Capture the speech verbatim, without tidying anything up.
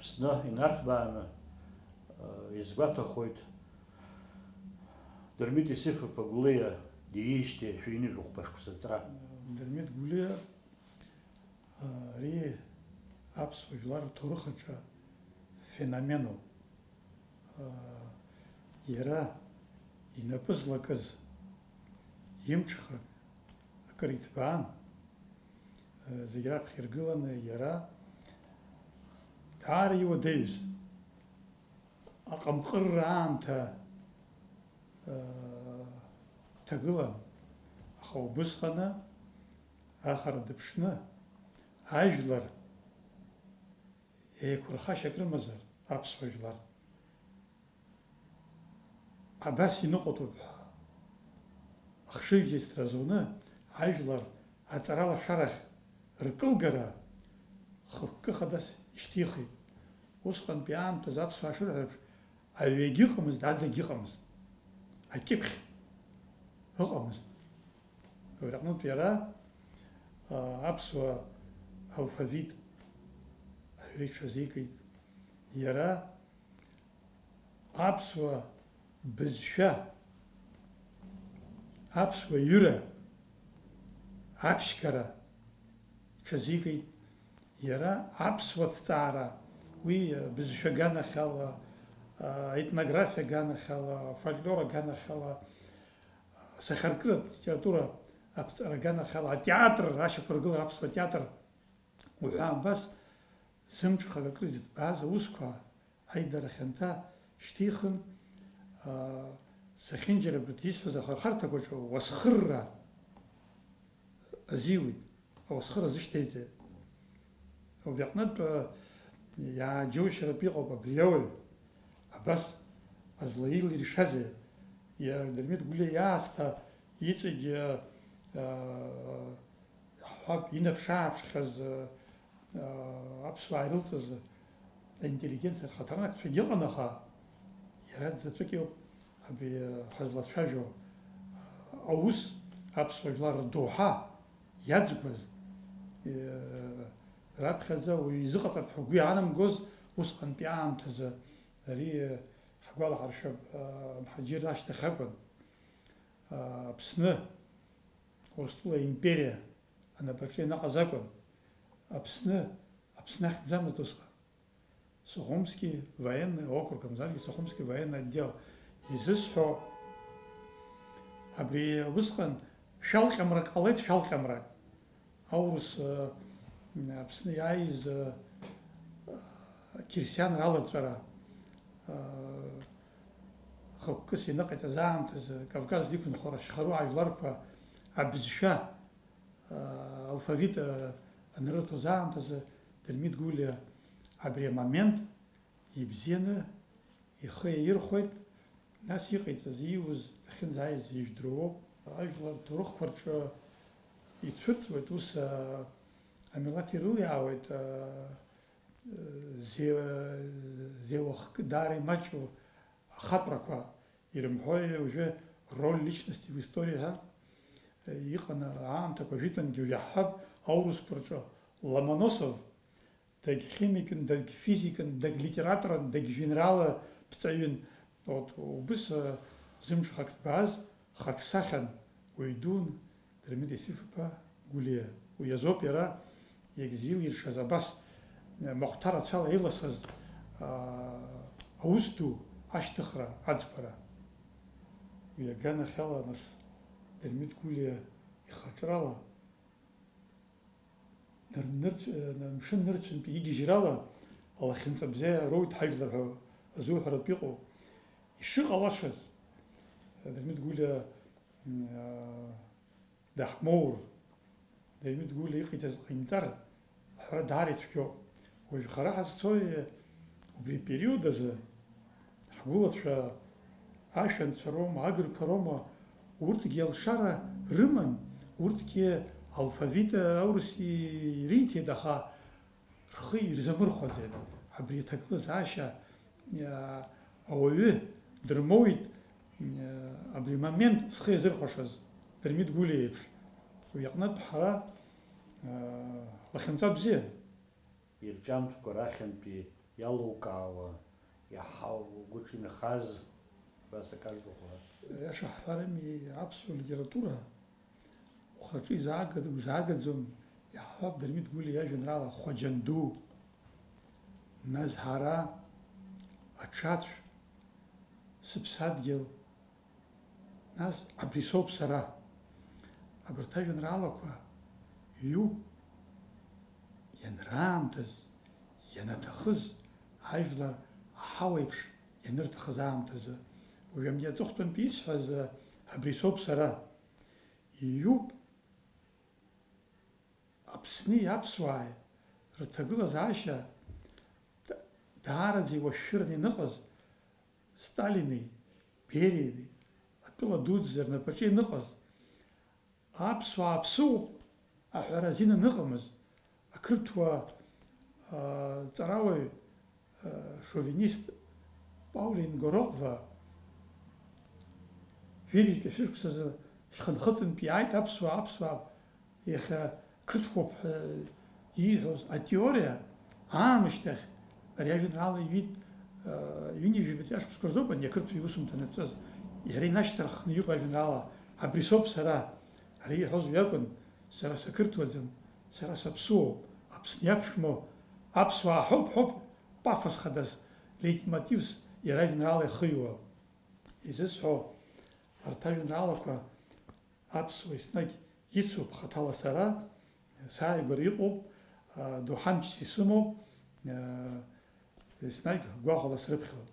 Аԥсны инарҭбааны, э, изгәаҭахоит Дырмит Исиф-иԥа Гәлиа диижьҭеи шәи ҩынҩажәи хәба шықәса ҵра. Дырмит Гәлиа, э, ари аԥсуа жәлар рҭоурых аҿы феноменуп. Э, иара инапы злакыз имҽхак акыр иҭбаан, э, зегь раԥхьа иргыланы иара даара иуадаҩыз аҟымҟырра аамҭа, э, ҭагылан, аха убысҟаны ахара дыԥшны, ажәлар еиқәырхашьак рымазар, аԥсуа жәлар абас иныҟәатәуп ҳәа, ахшыҩзеицҭра зуны ажәлар аҵаралашарахь ркылгара хықәкы хадас ишьҭихит. Усҟантәи аамҭазы аԥсуаа шырҳәо еиԥш, аҩ егьыҟамызт, аӡ егьыҟамызт, акьыԥхь ыҟамызт. Убри аҟнытә иара, а, аԥсуа алфавит аҩра иҽазикит. Иара аԥсуа бызшәа, аԥсуа ҩыра аԥшьгара ҽазикит. Иара аԥсуа ҭҵаара, уи бызшәа аганахьала, аетнографиа аганахьала, афольклор аганахьала, асахьаркыратә литература аԥҵара аганахьала, атеатр ашьақәыргылара, аԥсуа театр уҳәа абас зымҽхак акры зыҭбааз аусқәа аидара хьанҭа шьҭихын, аа, сахьынџьара абарҭ исҳәаз ахырхарҭақәаҿы уасхырра азиуит, ауасхыр азышьҭеиҵеит. Убри аҟнытә, аа, иааџьоушьаратә иҟоуп абри ауаҩ, абас азлаилиршазеи, иара Дырмит Гәлиа иаасҭа иҵегьы, аа, иаҳҳәап, инаԥш-ааԥшхьаз, аа, аԥсуаа ирылҵыз аинтеллигенциа рхаҭарнакцәагьы ыҟан, аха иара дзаҵәык иоуп абри ҳазлацәажәо аус, аԥсуа жәлар рдоуҳа иаӡбаз, е, раԥхьаӡа уаҩы изыҟаҵап ҳәа угәы иаанамгоз усҟантәи аамҭазы, ари, ҳгәалаҳаршәап, а, амҳаџьырра ашьҭахь акәын, а, Аԥсны Урыстәыла империа анапаҿы ианыҟаз акәын. Аԥсны, Аԥсны ахьӡӡамызт усҟан. Сухумский военный округ, мамзаргьы Сухумский военный отдел изысҳәо, абри усҟан шәалҟьамрак ҟалеит, шәалҟьамрак. Аурыс, э, Аԥсны иааиз, э, қьырсианра аларҵәара, э, хықәкыс ианыҟаиҵаз аамҭазы, Кавказ иқәынхо рашьхароу ажәларқәа абызшәа, э, алфавит, э, анрыҭоз аамҭазы, Дырмит Гәлиа абри амомент ибзианы ихы иаирхәеит, нас иҟаиҵаз, ииуз, дахьынӡааиз ижәдыруоуп. Ажәлар рҭоурыхқәа рҿы ицәырҵуеит, ус, а, амилаҭ ирылиаауеит, а, зе-, зеилахкы даара имаҷу ахаԥарақәа ирымҳәои, уажәы роль личности в истории ҳәа, иҟан аамҭақәа жәытәангьы иаҳҳәап, аурысқәа рҿы Ломоносов, дагьхимикын, дагьфизикын, дагьлитераторын, дагьжәеинраала ԥҵаҩын. Вот, убыс, э, зымҽхак ҭбааз хаҿсахьан, уаҩ дуун, Дырмит Исиф-иԥа Гәлиа. Уи азоуп иара иагьзилиршаз абас, э, махәҭа рацәала иласыз, аа, аус ду ашьҭыхра аӡбара. Уи аганахьала, нас, Дырмит Гәлиа ихаҿрала Ныр-, нырцә-, э, мшын нырцәынтә игьежьрала алахьынҵа бзиа роуит ҳажәлар ҳәа азуҳәаратә иҟоу. Ишыҟалашаз, Дырмит Гәлиа, м, а, даҳмоур, Дырмит Гәлиа иҟаиҵаз ҟаимҵар, аҳәара даара ицәгьоуп. Уажә хара ҳазцои, убри апериод азы ҳгәылацәа ашәанцәа роума, агырқәа роума, урҭгьы алшара рыман, урҭгьы алфавит аурыс ириҭеит, аха рхы ирзамырхәаӡеит. Абри аҭагылазаашьа, иа-, ауаҩы дырмоуит, иа-, абри амомент зхы иазырхәашаз Дырмит Гәлиа иеиԥш. Уи аҟнытә ҳара, иа-, лахьынҵа бзиан. Ирҿиамҭақәа рахьынтәи иалукаауа, иаҳау угәаҿ инхаз, убас акы аӡбахә уҳәа. Аиаша ҳҳәарами, аԥсуа литература ухаҿы изаага-, узаагаӡом, иаҳҳәап, Дырмит Гәлиа иажәеинраала Хәаџьанду, Назҳара, Аҽацә, Сыԥсадгьыл, Нас абри соуп сара. Абарҭ ажәеинраалақәа ҩуп, ианраамҭаз, ианаҭахыз, ажәлар аҳауеиԥш ианырҭахыз аамҭазы. Уажәы абни аҵыхәтәантәи исҳәаз, абри соуп сара. Иҩуп Аԥсни аԥсуааи рҭагылазаашьа да-, даараӡа иуашәшәыраны ианыҟаз, Сталини, Бериеви атәыла дуӡӡа рнапаҿы ианыҟаз, аԥсуаа ԥсыуп аҳәара азин аныҟамыз, ақырҭуа, аа, ҵарауаҩ, аа, шовинист Паулин Горохова, жәибжьтәи ашәышықәсазы шьхынхыҵынтә иааит аԥсуаа, аԥсуаа иахьа қырҭуоуп ҳәа ииҳәоз атеориа аамышьҭахь ари ажәеинраала иҩит, ҩынҩажәи жәабатәи ашықәсқәа рзоуп ани ақырҭуа иусумҭа анацәҵаз. Иара инашьҭарххны иҟоу ажәеинраала абри соуп сара. Ари иҳәоз уи акәын, сара сақырҭуаӡам, сара саԥсуоуп, Аԥсны иаԥшәмоу аԥсуаа ҳауп, ҳәоуп, пафос хадас, лейтмотивс иара ажәеинраала ихыҩуа. Изысҳәо, арҭ ажәеинраалақәа аԥсуа еснагь ицуп хаҭала сара, сааигәара иҟоуп, доуҳамчс исымоуп, еснагь гәаҟала срыԥхьоит.